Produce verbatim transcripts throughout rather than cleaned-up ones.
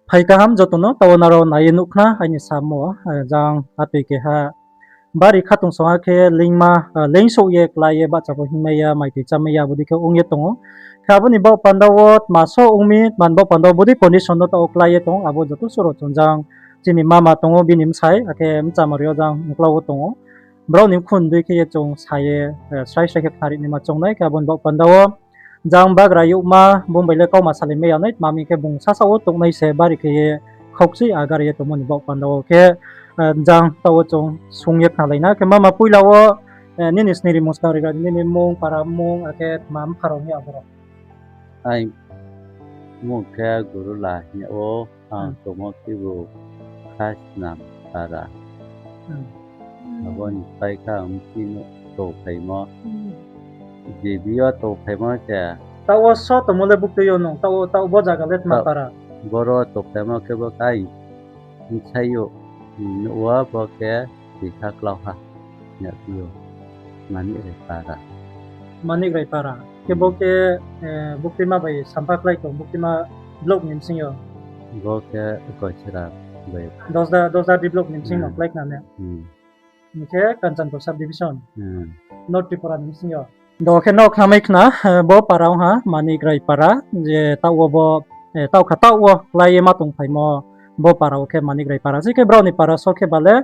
Phai kaham joto no, taoh wo nrao nai ye nuh khna aini samo, eh, jang atoi keha bari khatungsung ha khe leingma, eh, leingsouh ye klái ye bahcha pho hingmai ya, mai tui chámai ya, abo dei khe ong ye tong ou. Khe abo ni baoh panda wo tma so ong mi, tma ni baoh panda wo bodei condition no taoh wo klái ye tong, abo joto suh rao chung jang chini mama tong ou, bini bsai, akhe mchama rao jang uklau wo tong ou. Brao ni mkhun dei khe ye chung sa ye, eh, srai srai khe khnari naima choung nai, khe abo ni baoh panda wo jang bagra youhma, bung bai le kauma salai mai ya nai, tma hing khe bung sasaoh wo tongnai se bari khe ye khaukchui agar ye tongmo ni baoh panda wo khe, eh, jang taoh wo chung sung ye khnalai na. Khe mama poila wo, eh, nini sning ri mung skang ri gra di, nini mmung, para mmung, akhe tma mpha rao ni abo rao. Ai, mmung khe Gurula hing ou, ang tongmo khebu Khasnam para. Abo ni pai kha ang chini tongphaimo. J B yo tongphaimo se. Taoh wo so tongmo le buktui yo nung, taoh wo, taoh bo zaga le tma para? Boro tongphaimo khe bo kai bsai yo, nuh wo bo khe tikha klauha. Hing ya phi ou, Manik Rai para. Manik Rai para. Khe bo khe, eh, buktima bai sampha klái tong, buktima block ni bsing yo. Bo khe Koisra bai. Dosda, Dosda D block ni bsing no klái khna ne. Hing khe Kanchanpur sub division. North Tripura ni bsing yo. Do khe no khnamai khna, eh, bo para ong ha, Manik Rai para, je taoh wo bo, eh, taoh kha taoh wo klái ye ma tongphaimo, bo para wo khe Manik Rai para. Si khe brao ni para so khe ba le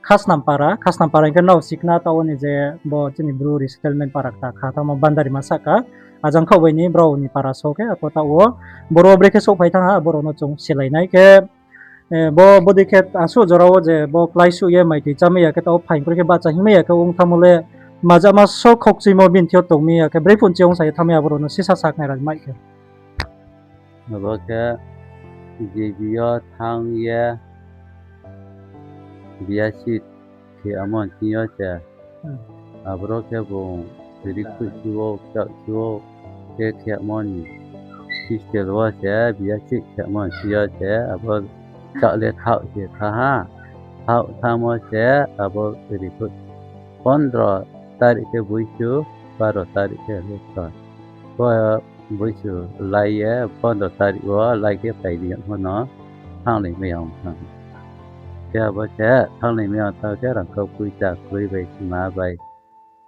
Khasnam para, Khasnam para hing khe nrao si khna taoh wo ni je bo chini Bru resettlement para kta kha tamo Bandarima sahka, ajang khaoh bai ni brao ni para so khe, ako taoh wo boro brekhe souhphai thanng ha, abo rao no chung silai nai khe, eh, bo bodei khe asuh jora wo je bo kláisuh ye mai tui chámai ya khe taoh wo phaing kroi khe bahcha hingmai ya khe ong thanngmo le, majama so khaukchuimo bini thing yo tong mi ya khe brephuh nching ongsa ye thanngmai ya, abo rao no sisa sakhnai ra mai khe. Abo khe J B yo thanng ye B S C khe amo nching yo se. Aboro khe bung rikhoih si ou, kchaoh si ou, khe khemo ni hostel wo se B S C khemo nching yo se, abo kchaoh le thaoh se thanng ha. Thaoh thanngmo se abo rikhoih pondro tarik khe boisu, baro tarik khe lektor. Bo boisu lai ye pondro tarik wo lai khe phai di yagmo no thannglai mai ya ong thanng. Khe abo se thannglai mai ya ong thanng khe rangkhau poicha kroi bai tma bai.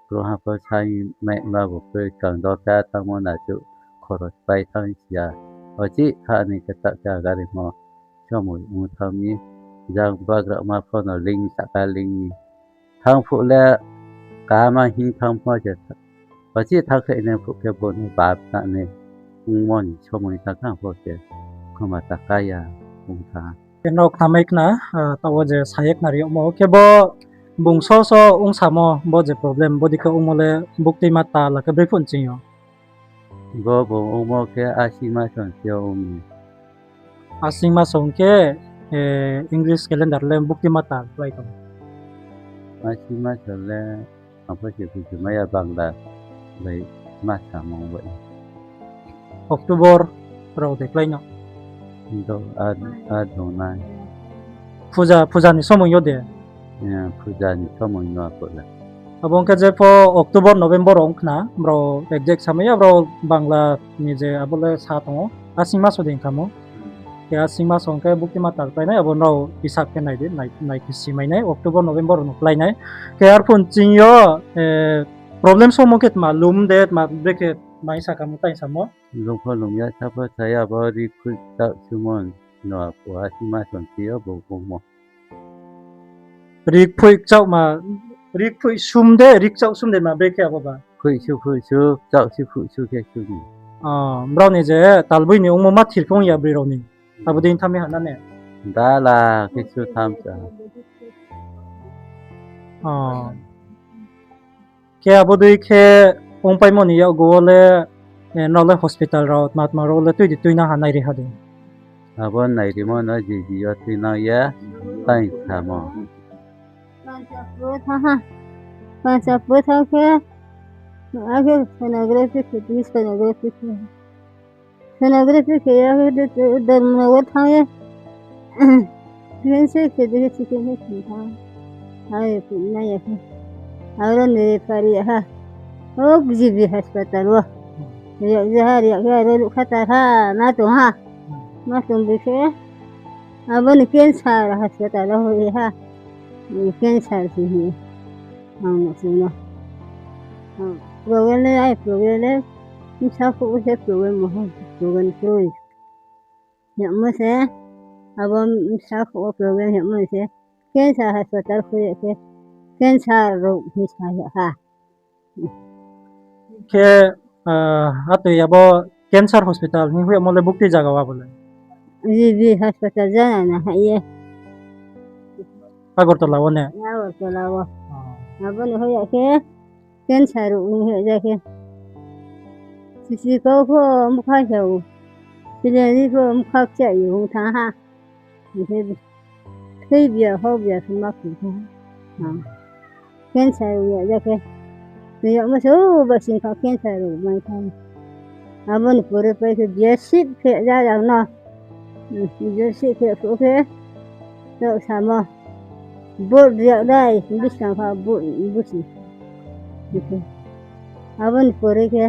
Krungha pho sai mai ma bo kroi kang do khe thanngmo na chu khoros pai thanng si ya. Ochih kha ni khe ta khe agarimo somoi ong thanng mi, jang bagrama pho no ling sahka ling mi. Thanng phuh le kama hing thanng pho se, ochih thanng khe nai phuh khe bo no bap ta nai ongmo ni somoi ta kha pho se, khoma ta ka ya ong thanng. Khe no khnamai khna, ah, taoh wo je sa ye khnari yagmo khe bo bung so so ong samo bo je problem, bodei khe ongmo le buktuima tal akhe brephuh nching yo. Bo bung ongmo khe asing maso ni yo ong mi. Asing maso ong khe, eh, English calendar le buktuima tal klái tong. Asing maso le ang pho se buji mai ya, Bangla bai ma samung bai. October rao de klái no. Do, a, a dong nai. Puja, puja ni somoi yo de. Eh, puja ni somoi no abo le. Abo ong khe je pho October, November rao ong khna, brao exact samai ya, brao Bangla ni je abo le sa tong ou, asing maso de hing khamo. Khe asing maso ong khe buktuima tal klái nai, abo nrao hisab khe nai di, nai, nai khe si mai nai, October, November rao no klái nai. Khe arphuh nching yo, eh, problem somoi khe tma lum de, tma brekhe mai sa kamo tai samo. Lum pho lum ya, sa pho sa ya, abo rikhoih kchaoh sumo no abo asing maso nching yo bo ongmo. Rikhoih kchaoh ma, rikhoih sum de, rikchaoh sum de ma brekhe abo ba. Khoih su, khoih su, kchaoh su, khoih su khe su ni. Ah, brao ni je talboi ni ongmo ma thir khe ong ya broi rao ni. Abo dei thanng mi ha na ne. Dala khe su tham sa. Ah. Khe abo dei khe ongpaimo ni yakgu wo le, eh, nrao le hospital rao, tma tma rao le tui di tuinang ha, nairi ha de. Abo nairimo no J B yo tuinang ye, tai samo. Panchapur thanng ha. Panchapur thanng khe, akhe sonography khe di, sonography khe. Sonography khe ya khe de, Dharmanagar thanng ye. Khe se khe de, khe se khe thanng. Hai, nai ya khe. Aro ni refer ya ha. O G B hospital wo. Riyak jaha, riyak jaha, aro ruhkha tar ha, na tong ha. Ma tong bi khe, abo ni cancer hospital wo hoih ha. Cancer se hing ye. Ang no chung no. Problem le, ai problem le, bsa khouh wo se problem mo ha, problem kroi. Hingmo se, abo bsa khouh wo problem hingmo se, cancer hospital khui ye khe, cancer rao hing sa ha. Khe, atoi abo cancer hospital hing hoihmo le bukti zaga wo abo le? G B hospital jana na hai ye. Agartala wo ne? Agartala wo. Abo ni hoih ya khe cancer rao hing hoih ya khe. Sisi kau pho mkha se ou. Sileni pho mkha kcha ye ong thanng ha. Hing khe thoi bia, hao bia khe ma khe ha. Cancer ya ya khe. Tong yagmo se, o, ba sing kha cancer rao mai thanng. Abo ni pore pai khe biasip khe ya ya no. Biasip khe phuh khe, taoh samo. Vote ri yag dai, buskang kha vote busi. Abo ni pore khe,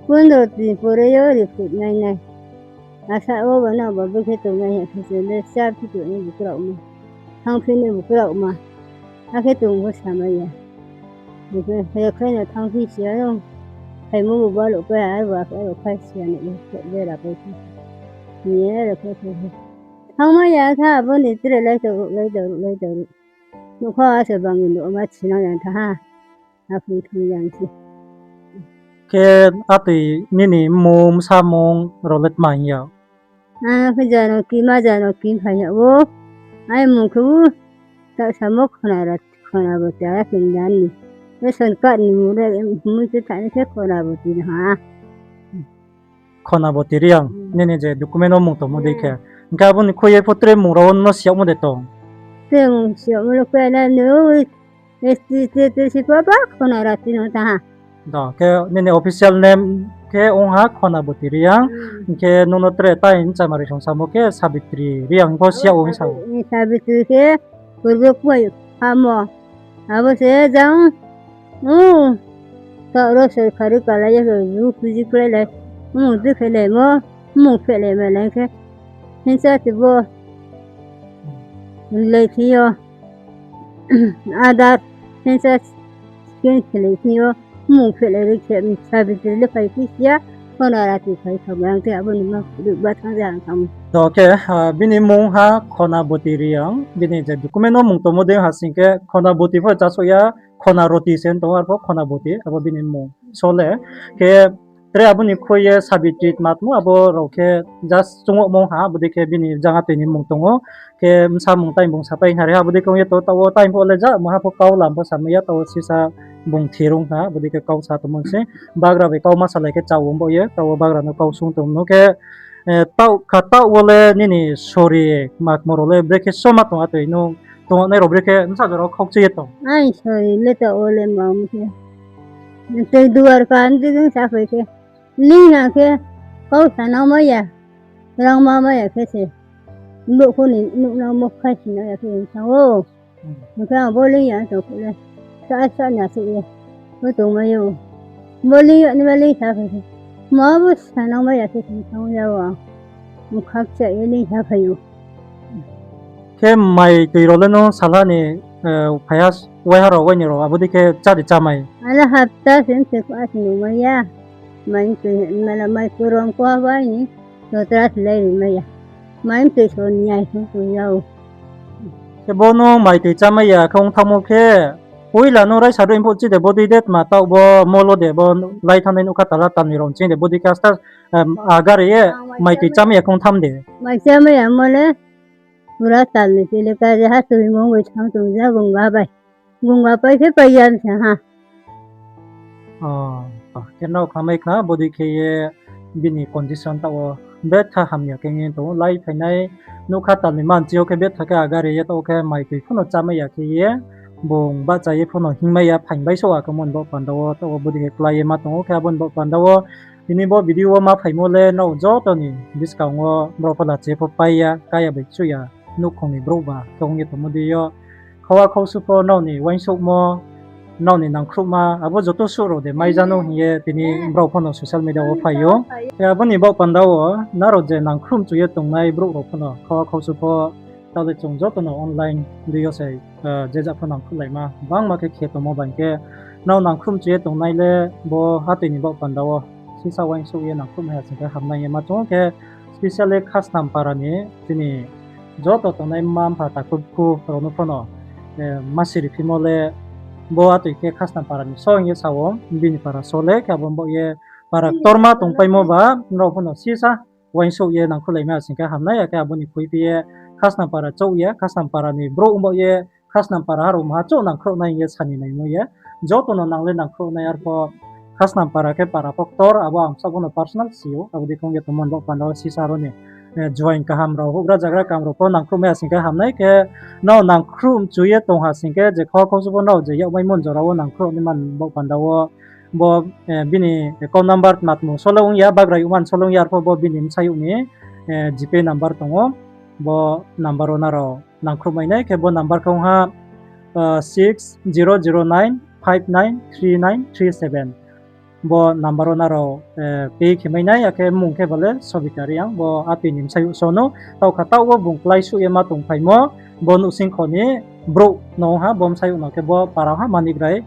pondro din pore yo report nai nai. Asa wo ba no ba brekhe tongnai hing khe se le chá phi tong ni bukrao ma. Thanngphi ni bukrao ma. Akhe tong pho samai ya. Hing khe, hing khe no thanngphi si ya no. Phaimo bo baluh pai, aro ba khe aro khai si ya ni, bera pai khe. Hing ye aro khe khe khe. Thanngmai ya kha, abo ni tre lai tong ruh, lai tong ruh, lai tong ruh. Nouhkha ase bang ni nouh ma sinang ya tha ha. Aphung thang yang se. Khe atoi nini mmung, bsa mmung rao le tma hing ya? Akhe Janoki, ma Janoki phai yag ou. Ai mmung khe ou, ta samo Khona Ra-, Khonaboti, ara khe ni dan ni. Ration card ni mmung re, mmung se tha ni khe Khonaboti no ha. Khonaboti Reang, nini je document wo mmung tongmo dei khe. Hing khe abo ni khui ye pho tre mmung rao no si yagmo de tong? Tre mmung si yagmo le khe na ni, S T, S T, S T si pho ba Khona Rati no tha ha. Do, khe nini official name khe ong ha Khonaboti Reang, hing khe nung no tre tai bchama ri song samo khe Sabitri Reang pho si yag ou hing sa ou. Sabitri khe purbo kuai hamo. Abo se jang, o, taoh ro sorkari kalai ya khe, ru phuji kláilai, mmung dei khe laimo, mmung phehlai mai lai khe, hinsa se bo, lai phi yo, Aadhaar, census, scheme khelai phi yo, mmung phehlai ri khe, Sabitri le phai phi si ya, Khona Rati phai thanng ang khe abo ni ma ri ba thanng ja ang thanng. Do khe, bini mmung ha Khonaboti Reang, bini je document wo mmung tongmo dei ha sing khe Khonaboti pho chásouh ya, Khona Roti se tong ou, arpho Khonaboti, abo bini mmung. So le, khe tre abo ni khui ye Sabitri tma tmo abo rao khe just chung wo mmung ha, abo dei khe bini jang atoi ni mmung tong ou, khe bsa mmung tai bung sapai hna ri ha, abo dei khe ong ye to, taoh wo tai pho le ja, maha pho kau lam pho samai ya, taoh wo sisa bung thir ong ha, abo dei khe kau sa tongmo se, bagra bai kau ma salai khe chá ong baoh ye, taoh wo bagra no kau sung tongmo khe, taoh kha taoh wo le nini sori makmo rao le brekhe soma tong atoi nung, tongnai rao brekhe bsa jora wo khaukchi ye tong? Ai sori le taoh wo le ma ong khe. Tei duar ka ndi dei saphai khe. Ling ya khe, kau sa nangmai ya. Rangma mai ya khe se. Nouhkhou ni nuh nangmo khai si nang ya khe sa ou. Hing khe ang bo ling ya tong khe le. Sa sa na se ye. Bo tongmai ou. Bo ling ya ni ma ling saphai khe. Ma bo sa nangmai ya khe se tong ya ou. Bkha kcha ye ling saphai ou. Khe mai toi rao le nung salha ni, phaiha, waiha rao, waini rao, abo dei khe chá di chámai? Ale hapta se mse kho asi nungmai ya. Mai toi, mala mai kurom kho bai ni, totra silai rimai ya. Mai mtoi so ni ai so tong ya ou. Khe bo no mai toi chámai ya khe ong thanngmo khe, poila no raisa roi pho chi de bodei de tma taoh bo mol wo de bo lai thanngnai nougkha tala talnoi rao ching de bodei khe asta, agari ye mai toi chámai ya khe ong tham de. Mai chámai ya mo le, pura talnoi se le kari ha toi mung bai thang tong ja gungba bai. Gungba pai khe pai ya msa ha. Khe nrao khnamai khna bodei khe ye bini condition taoh wo betha hamya khe ye tong ou, lai phainai nougkha talnoi manchi yo khe betha khe agari ye taoh khe mai toi pho no chámai ya khe ye bung bahcha ye pho no hingmai ya phaing bai souh a khe mo ni baoh panda wo taoh wo bodei khe klái ye ma tong ou khe abo ni baoh panda wo tini bo video wo ma phaimo le nrao joto ni buskang wo brao pho lachi ye pho pai ya, kaya bai chuh ya, nouhkhong ni brouh ba khe ong ye tongmo dei yo. Khaua khausu pho nrao ni uaingsouhmo, nrao ni nangkhruhma, abo joto suh rao de mai ja no hing ye tini brao pho no social media wo phai ou. Khe abo ni baoh panda wo nrao je nangkhruh mchu ye tongnai brouh rao pho no khawa khausu pho, taoh le chung joto no online dei yo se, je ja pho nangkhruhlaima bangma khe khe tongmo bai khe, nrao nangkhruh mchu ye tongnai le bo atoi ni baoh panda wo sisa uaingsouh ye nangkhruhmai ha sing khe hamnai ye ma chung ou. Khe specially Khasnam para ni chini joto tongnai mma mpha takhu bukhu rao no pho no, ma siri phimo le bo atoi khe Khasnam para ni so hing ye sa ou, bini para so le khe abo baoh ye para ktorma tongpaimo ba nrao pho no sisa uaingsouh ye nangkhruhlaimai ha sing khe hamnai, akhe abo ni khuiphi ye Khasnam para chouh ye, Khasnam para ni brouh baoh ye, Khasnam para ha rao maha chouh nangkhruhnai hing ye sani naimo ye. Joto no nang le nangkhruhnai arpho Khasnam para khe para pho ktor, abo ang bsaoh pho no personal si ou, abo dei khong ye tongmo ni baoh panda wo sisa rao ni, joaing kaham rao, houhgra zagra kaham rao pho nangkhruhmai ha sing khe hamnai. Khe nrao nangkhruh mchu ye tong ha sing khe je khawa khausu pho nrao je yagmaimo jora wo nangkhruh ni man baoh panda wo bo, bini account number tma tmung so le ong ya, bagra youhman so le ong ya, arpho bo bini bsayouh ni GPay number tong ou, bo number wo nrao nangkhruhmai nai. Khe bo number khe ong ha six zero zero nine five nine three nine three seven. Bo number wo nrao pay khe mai nai, akhe mmung khe bo le Sobita Reang, bo atoi ni bsayouh so no, taoh kha taoh wo bung kláisuh ye ma tongphaimo, bo nouhsingkho ni brouh no ong ha, bo bsayouh no khe bo para ha Manikrai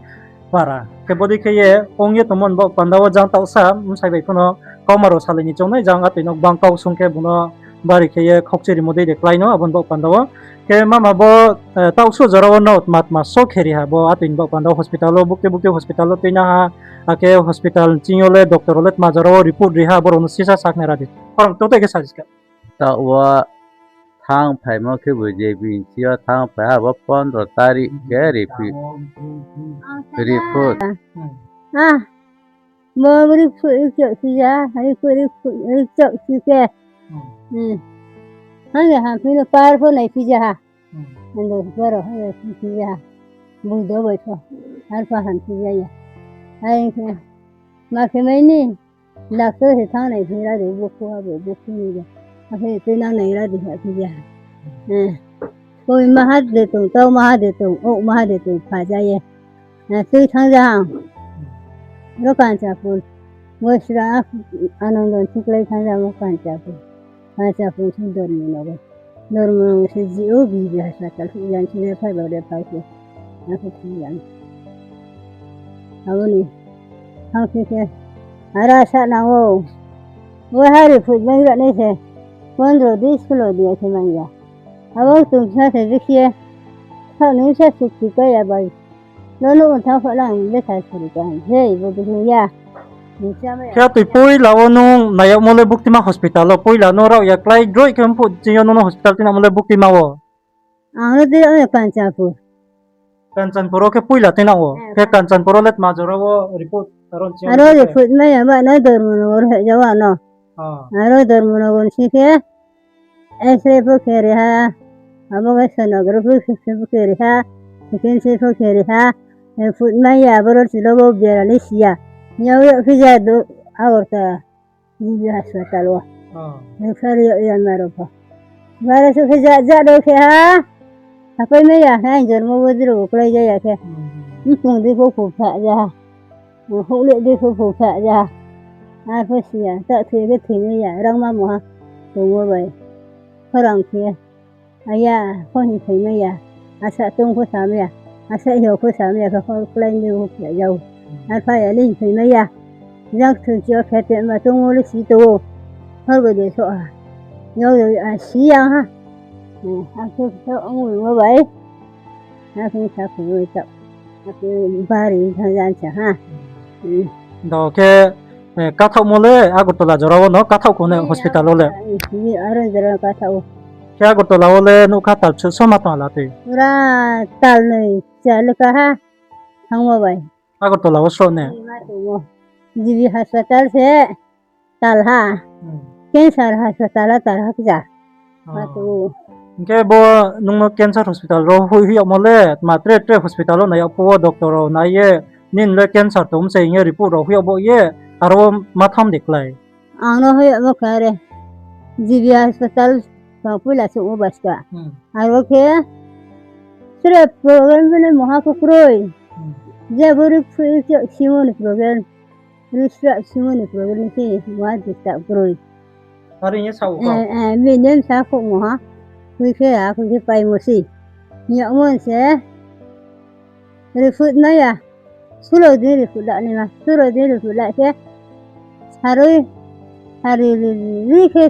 para. Khe bodei khe ye ong ye tongmo ni baoh panda wo jang taohsa bsai bai pho no kauma rao salai ni choungnai, jang atoi no gbang kau sung khe bung no bari khe ye khaukchi rimo dei de klái no, abo ni baoh panda wo. Khe mama bo, taoh suh jora wo nrao tma tma so khe ri ha, bo atoi ni baoh panda wo hospital wo, bukti bukti hospital wo tuinang ha, akhe hospital ching yo le doctor rao le tma jora wo report ri ha, abo rao no sisa sakhnari di. Khorang to tei khe sa di ska. Taoh wo thanngphaimo khebu je bini thing yo thanngphai ha, bo pondro tarik khe report. Bo report ri kchaoh si ya, report ri kchaoh si khe. Hang ye hamphi no par pho naiphi ya ha. Ando boro hang ye si ya. Buido bai pho. Ar pho hamphi ya ya. Ai khe ma khe mai ni. Doctor se thanng nai phi ra de, bukhu abo bukhu ni de. Akhe tuinang nai ra de ha phi ya. Koi maha de tong, tau maha de tong, ou maha de tong, pha ja ye. Tui thanng ja ang. Ro Kanchanpur. Bo sra Anandon thiklai thanng ja mo Kanchanpur. Kanchanpur si Dormo nogo. Dormo se G O B B hospital, yan si le phai ba de phai se. Akhe thanng ja. Abo ni thanng phi khe, aro sa nang ou. Bo ha report mai ra nai se, pondro din, solo din khe mai ya. Abo tong sa se bikhe, saoh ni sa sukti kai ya bai. Lo no thanng pho lang betha sori ka hing se, bo de hing ya. Khe atoi poila wo nung nai yagmo le buktima hospital wo, poila no rao ya klái droih khe mphuh ching yo nung no hospital tuinangmo le buktima wo? Ang no tuinang ya Kanchanpur. Kanchanpur wo khe poila tuinang wo. Khe Kanchanpur wo le tma jora wo report aro ching yo? Aro report mai ya ba no Dormo nogo ro heh ja wa no. Aro Dormo nogo si khe X-ray pho khe ri ha, abo khe sonography pho khe ri ha, second se pho khe ri ha, report mai ya, aboro chilo bo beralai si ya. Yag yag khe ja do, Agartala G B hospital wo. Refer yag ya ma rao pho. Bara se khe ja, ja do khe ha. Hapai mai ya, ha, jormo bo dro bo klái ja ya khe. Mkong dei pho phu pha ja ha. Houhle dei pho phu pha ja ha. Arpho si ya, taoh thoi khe thoi mai ya, rangma mungha tongmo bai. Khorang khe, aya, pho hing thoi mai ya. Asa tong pho sa mai ya. Asa hio pho sa mai ya, khe hor klái ni pho pha ja ou. Arpha ya le hing thoi mai ya. Jang thoi chi yo khe te ma tongmo le si tong ou. Hor bo de soh ha. Yag yag a si ya ha. Akhe soh ong mo bai. Akhe sa khe oi ta. Akhe bari thanng ja sa ha. Do khe, kathaohmo le Agartala jora wo no kathaoh kho ne hospital wo le? Aro jora kathaoh ou. Khe Agartala wo le nougkha tal bsuh so ma tong ha la tui? Pura tal noi cha le ka ha. Thanngmo bai. Agartala wo sroh ne? G B hospital se tal ha. Cancer hospital wo tal ha khe ja. Hing khe bo nung no cancer hospital rao hoih hoih yagmo le, tma tre tre hospital wo nai yag phuh wo doctor rao nai ye, nini le cancer tong se hing ye report rao hoih yag bo ye, aro wo ma tham de klái? Ang no hoih yagmo khe are G B hospital tang poila chouh wo baska. Aro khe tre problem bini mungha pho kroi. Je bo ri phuh ri khe simo ni problem, ri sra simo ni problem khe ma disturb kroi. Are ye sao ko? Eh, eh, mi nem sa khouhmo ha. Khui khe a, khui khe paimo se. Yagmo se. Report mai ya. Sulo din report la ni ma. Sulo din report la khe. Sarui, sari ri ri ri khe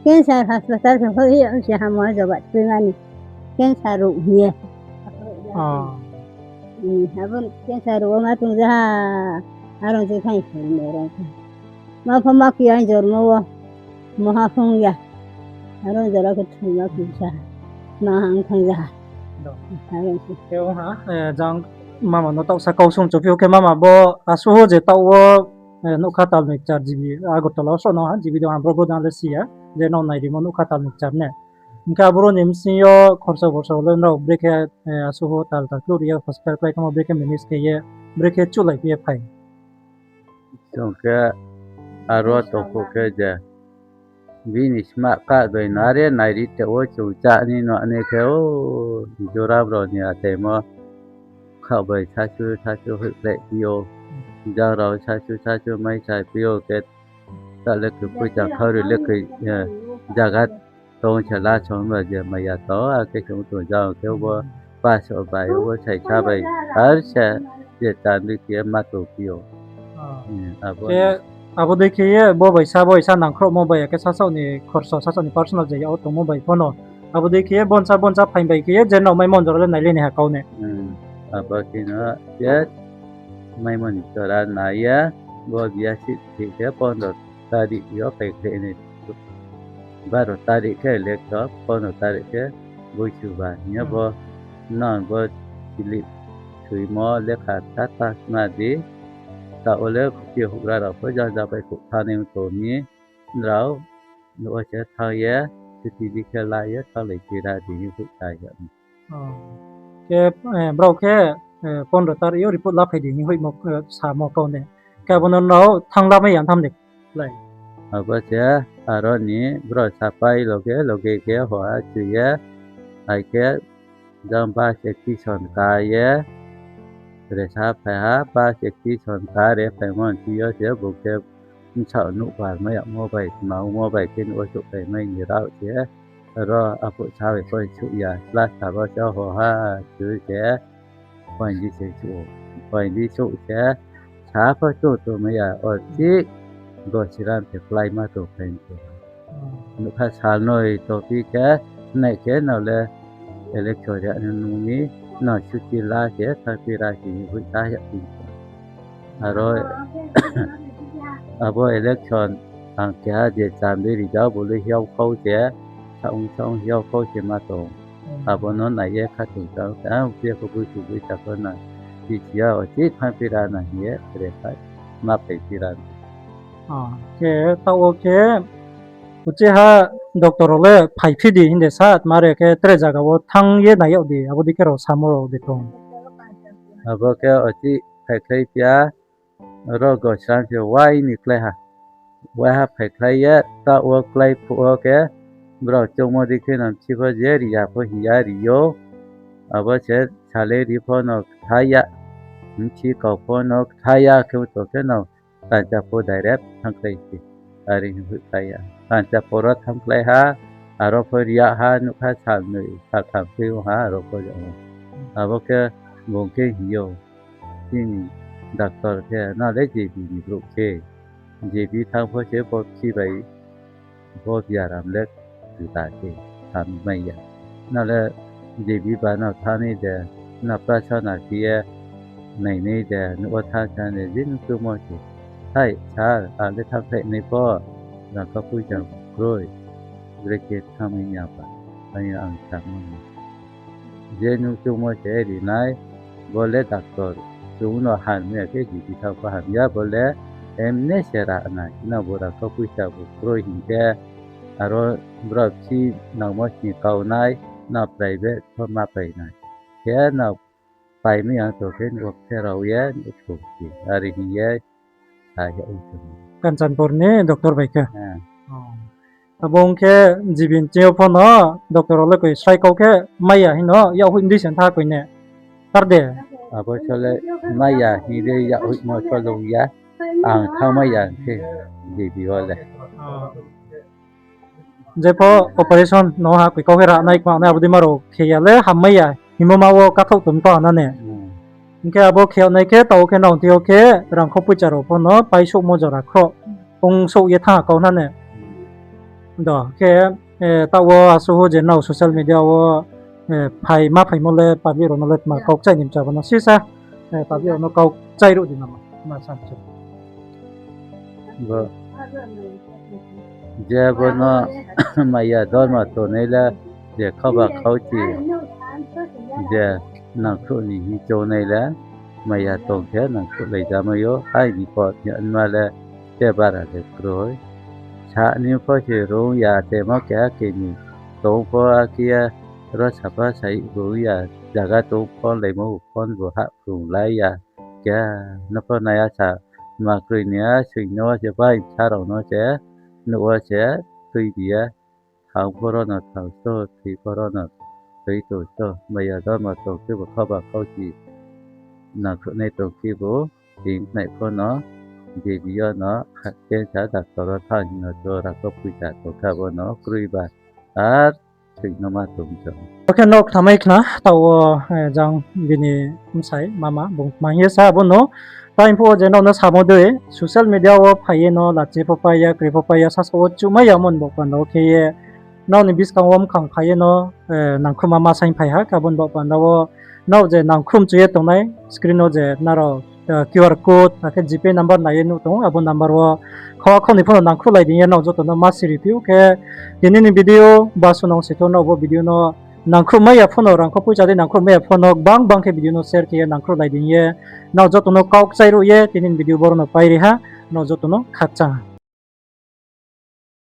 cancer hospital khe hoi ye se hamo jogat tui mani. Cancer rao hing ye. Ah. Hmm, abo cancer rao ma tong ja ha. Aro se khai se ne rao khe. Ma pho ma khe ai jormo wo. Moha phung ya. Aro jora khe thung ma khe sa. Ma hang thang ja ha. Do. Aro se. Khe ong ha, eh, jang mama no taoh sa kau sung chuphi khe mama bo asuh je taoh wo, eh, nougkha tal ni kchar G B Agartala wo sroh no ha, G B do ha bro bro dang le si ya, je nrao nairimo nougkha tal ni kchar ne. Hing khe aboro ni bsing yo khorsa borsa le nrao brekhe, eh, asuh tal tal klu ri ye hospital klái khamo brekhe manage khe ye, brekhe chuhlai phi ye phai. Chung khe aro tongphuh khe je bini sma kah doi no are nairi te wo chung chá ni no ani khe o jora rao ni ataimo khaoh bai sasu sasu hoihkhlai phi ou. Jang rao sasu sasu mai sa phi ou khe ta le khe poicha khau ri le khe, eh, jaga tong se la song ba je maya to, akhe chung tong jang khe bo paso bai, bo saisa bai, ar se je tang di khe ma tong phi ou. Ah. Hmm, abo. Khe abo dei khe ye bo bai sa, bo bai sa nangkhrouhmo bai, akhe sasaoh ni khorsa, sasaoh ni personal je yag wo tongmo bai pho no. Abo dei khe ye bonsa bonsa phaing bai khe ye je nrao maimo ni jora le nai le nai ha kau ne. Hmm, abo khe no khe maimo ni jora nai ye, bo biya si khe khe pondro tarik yo phai khe ni. Baro tarik khe election, pondro tarik khe boisu ba hing ye bo, nang bo slip thoimo lekha tha tha sna di. Taoh wo le khusi houhgra rao pho jang jang bai khouh thanng nai tong mi, nrao, nouh wo se thanng ye, chuti di khe la ye thannglai phi ra di hing hoih ta ya. Khe, eh, brao khe, eh, pondro tarik yo report la phai di hing hoihmo, eh, samo kau ne. Khe abo no nrao thanng lamai ya tham de klái. Abo se aro ni brao sapai loge loge khe hoha chu ye, hai khe jang bus station ka ye, resa phai ha, bus station ka re phaimo ni yo se bung khe bsaoh nouh par mai yagmo bai, tma ongmo bai khe nouh wo souhphai mai ni rao se, aro aphuh sa bai pho souh ya, plaster wo se hoha chu se, poindi se souh, poindi souh se, sa pho chung tongmai ya, o chih gosiram se kláima tongphai ni. Nougkha salnoi tongphi khe, nai khe nrao le election ri ya nung mi, nrao chuti la khe thanngphi ra khe hoih ta ya phi. Aro abo election ang keha je cham dei ri jao bo le hiao khau se, saong saong hiao khau se ma tong. Abo no nai ye khatung tang khe, ang bia kho boi kho boi ta pho na, bisi ya o chih thanngphi ra na hing ye, re phai, ma phai phi ra na. Khe taoh wo khe, uchih ha doctor rao le phaiphi di hing de sa, tma re khe tre zaga wo thanng ye nai yag di, abo dei khe rao samo rao de tong. Abo khe uchih phaikhlai phi ya, ro gosram se wai ni klái ha. Waiha phaikhlai ye, taoh wo klái phuh wo khe, brao choungmo dei khe no bchi pho je ri ya pho hing ya ri ou. Abo se salary pho no kthai ya, bchi kau pho no kthai ya khe tong khe no, Kanchapur direct thanngkhlai se. Are hing hoihkhlai ya. Kanchapur wo thanngkhlai ha, aro pho ri ya ha, nougkha salnoi saltham khe ong ha, aro pho ya ou. Abo khe bung khe hing ou, chini doctor khe, nang le J B ni brouh se. J B thanng pho se bo bchi bai bo biaram le juda se, samai ya. Nang le J B ba no thanng ni de, nang prasana khe ye nainai de, nouh wo thanng sa de, je nung choungmo se. Hai sir, ang le thanngkhlai nai pho, rangkha poicha kroi, brekhe thanngmai ya ba, ang, ang samo ni. Je nung choungmo se ri nai, bo le doctor, chung no hamya khe J B thanng pho hamya, bo le emne se ra nai, nang bo rangkha poicha bo kroi hing khe, aro brao bchi nangmo sni kau nai, nang private pho ma pai nai. Khe nang paimai ya tong khe, nung wo khe rao ye, nung thung si, are hing ye, sa ya ong tong. Kanchanpur ni doctor bai khe. Abo ong khe G B ni ching yo pho no doctor rao le koi srai kau khe mai ya hing no, yak hoih di se tha koi ne. Tar de? Abo sole mai ya hing ye yak hoihmo solo ya. Ang thanngmai ya khe, debi wo le. Jepho operation no ha koi kau khe ranai kma nai abo dei ma rao khe ya le hammai ya hingmo ma wo kathouh tong to ha na ne. Hing khe abo khe yag nai khe taoh khe nrao thing yo khe rangkho poicha rao pho no paisouhmo jora khroh ongsouh ye thanng ha kau na ne. Do khe, taoh wo asuh wo je nrao social media wo phai ma phaimo le public rao no le tma kau kchaih ni mcha bo no sisa, public rao no kau kchaih ruh di namo, ma sa mchu. Bo, je bo no maya dormo tongnai le, je khauba khauchi, je nangkhruh ni hing choungnai le, maya tong khe nangkhruhlai jamai ou, aini pot ni anma le, te bara le kroi. Sa ni pho se rung ya, temo keha keni tong pho akhe ye, ro sapa sai rung ya, zaga tong phone laimo phone bo hah phrung lai ya. Keha no pho nai ya sa, ma kroi ni ya, sing no se bai bsa rao no se, nuh wo se, tui di ye, thang pho ro no thang sto, thoi pho ro no thoi tong sto, maya dormo tong khe bo khauba khauchi nangkhruhnai tong khe bo, hing nai pho no, debi yo no, khe sa doctor wo thanng hing no cho, rangkho poicha tong khe abo no kroi ba, ar thoi no ma tong cho. Bo khe no khnamai khna, taoh wo, jang bini bsai mama bung kma hing ye sa abo no. Tai phuh wo je nrao no samo dei, social media wo phai ye no lachi pho pai ya, kri pho pai ya, sasaoh wo chuhmai ya mo ni baoh panda wo khe ye, nrao ni buskang wo mkhang phai ye no, nangkhruhma ma saing phai ha, khe abo ni baoh panda wo nrao je nangkhruh mchu ye tongnai, screen wo je nrao, QR code, akhe GPay number nai ye nuh tong ou, abo number wo khauha khau ni pho no nangkhruhlai di ye nrao joto no ma siri phi ou khe, tini ni video ba sunang si thou nrao bo video no nangkhruhmai ya pho no, rangkho poicha dei nangkhruhmai ya pho no, gbang gbang khe video no share khe ye nangkhruhlai di ye, nrao joto no kau kchaih ruh ye, tini ni video boro no pai ri ha, nrao joto no khakchang ha.